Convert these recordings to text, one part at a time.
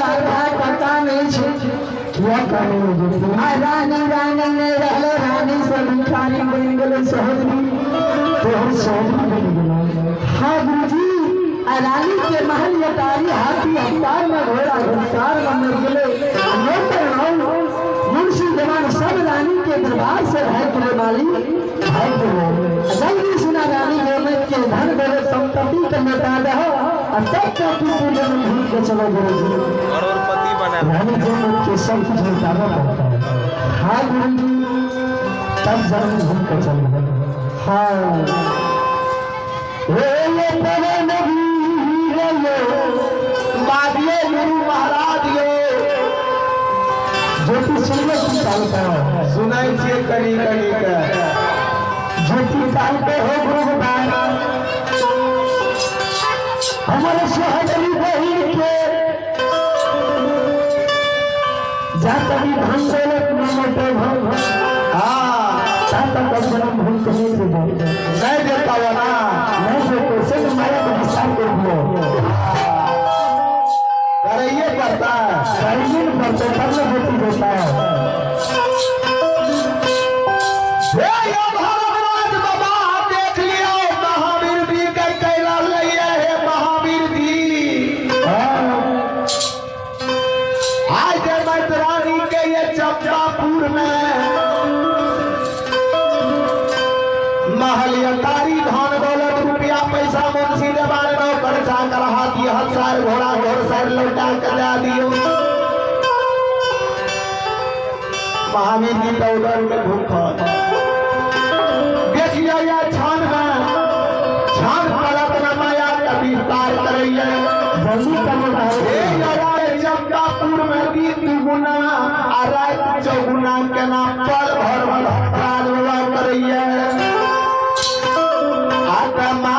रहल भाई पता नहीं छै। किया काने में ज्योति? आ रानी रानी नहीं रहले, रानी से भिखारी बनि गेलै सोहदरी। तोहर सोहदरी बनि गेलो? हाँ गुरुजी, आ रानी के महल अटारी हाथी हफ्तार में घोड़ा घुड़सार में मर गेलै। नौकर नौ मुंशी देवान सब रानी के दरबार से भाग गेलै माली, भाग गेलो। जल्दी सुना रानी के मत के धन दौलत संपत्ति के लौटा दहो आ तब तो तू पूरे में घूम के चलो गुरुजी। करोड़पति बना। रानी जन्म के सब कुछ लौटाना पड़ता है। हाँ गुरुजी। तब जन्म घूम के चल। हाँ हे ये पवन वीर ये बाजिए गुरु महाराज यो। ज्योति सुनने की ताल का? सुनै छियै कनी कनी के। ज्योति ताल पे हो गुरु गोपाल, हमारे सोहदरी बहिन के जा कभी धन दौलत न लौटे भर हाँ। तब तक जन्म भूल के नहीं देबो। नहीं देता वो ना। नहीं देते से तो माया को विस्तार कर दियो। करैये पड़ता है। करेंगे न पड़ते तब न ज्योति देता है। हे यो भारतराज बाबा, देख लियो महावीर जी के कैला लइए। हे महावीर जी। हाँ। आज रानी के ये चंपापुर में महल अटारी धन दौलत रुपया पैसा मुंशी देवान नौकर चाकर हाथी हथसार घोड़ा घोड़सार लौटा के दे दियो। महावीर जी तो उधर में भूखल देखियो, या छान में छान पर अपना माया का विस्तार करैया। जल्दी करना हे है। यार, चंपापुर में दिन दुगुना आ रात चौगुना केना पल भर भर राज बाबा करैया। आत्मा माया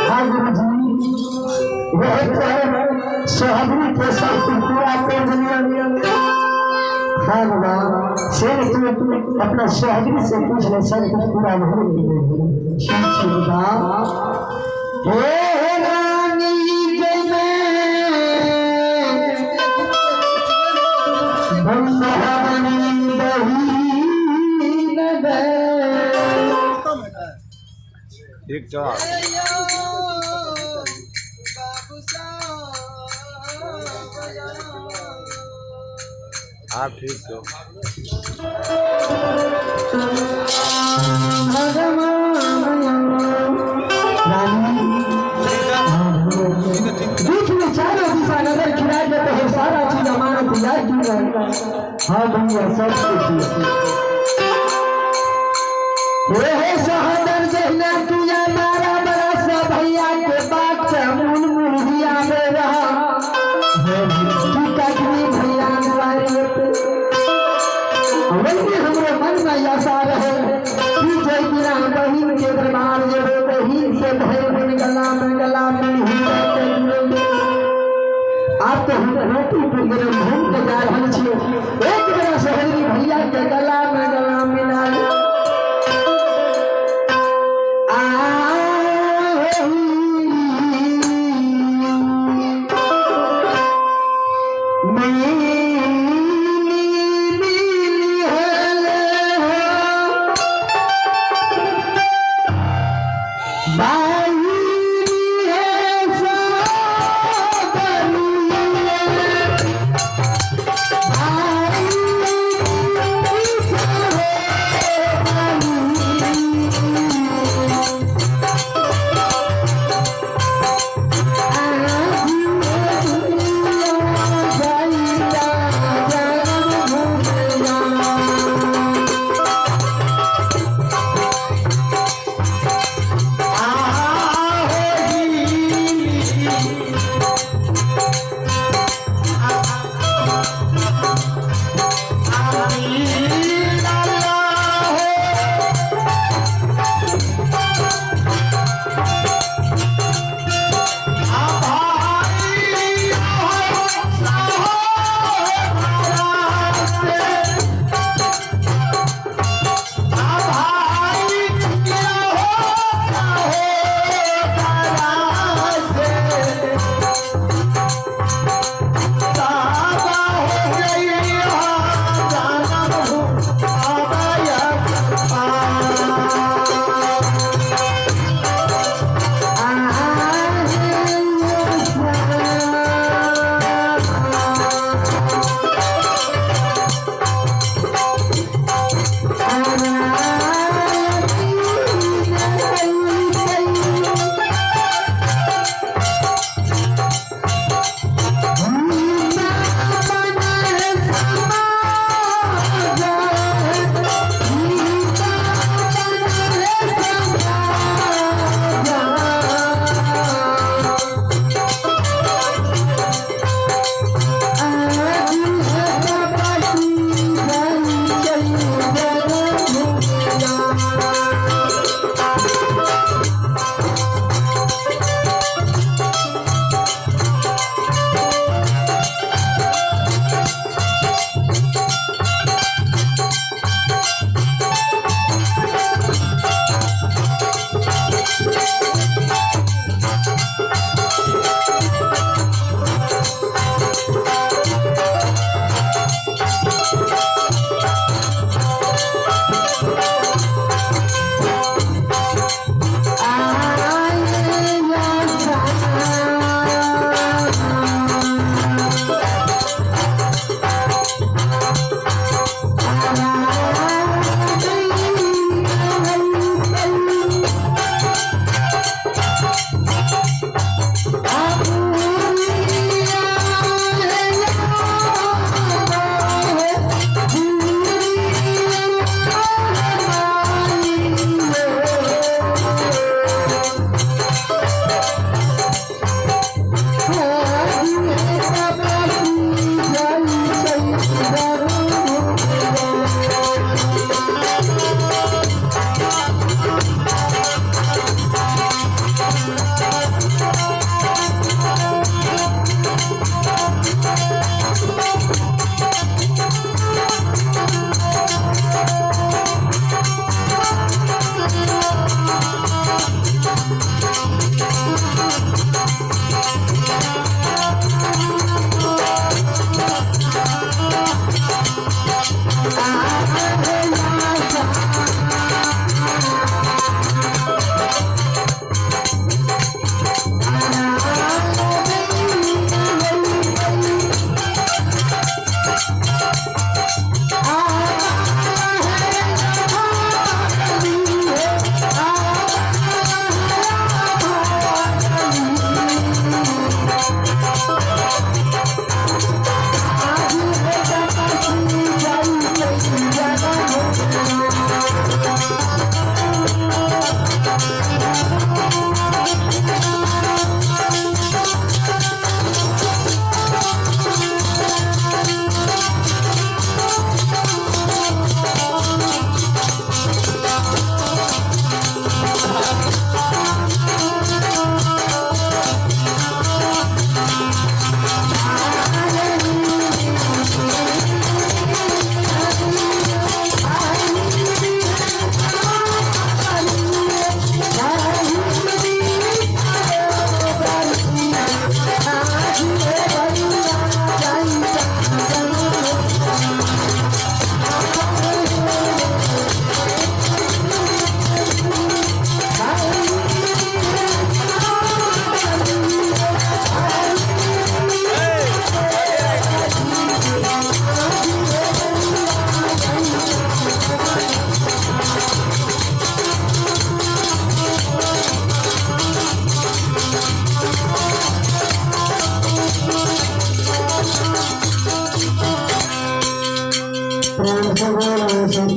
हाँ गुरु जी, वह तो सोहदरी के सब कुछ पूरा कर दिया। हाँ बाबा, से तू अपना सोहदरी से पूछ ले, सब कुछ पूरा हो गया। ठीक छै बाबा। हे रानी के में बंसहानी बहीन बे। एक चार। बाबू साहब। हाँ ठीक छौ। बीच में चारों दिशा नजर खिला के तो है सारा चीज अमानत याद क्यों रहे। हाँ भैया, सब कुछ। हे सहोदर, जहिना तू या मारा बड़ा सा भैया के बात से मुन मुरहिया में रहा तू कखनी भैया द्वारे पे वही हमरे मन में आशा रहे कि जय बिना बहिन के दरबार जेबे, बहिन से भय बन गला में गला मिलही के जुड़ेंगे। आप तो हम रोटी पर गरम घूम के जा रहल छियै, एक बेरा सोहरी भैया के गला में गला मिला ले। आ मिली मिली हेले हो बाई है सोदरिया, बाई सोदरिया।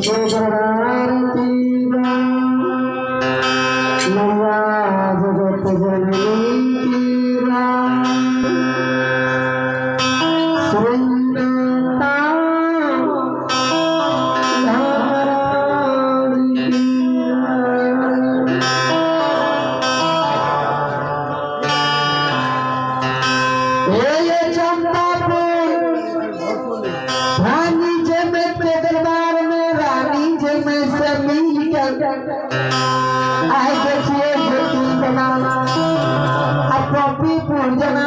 सच्चे दरबार की जय। मैया जगत जननी की जय। श्री माता धाराणी की जय। ये चंपापुर रानी जे में के दरबार में रानी जे में से मिल कर आए देखिए ज्योति बना अब पपीपुर जना।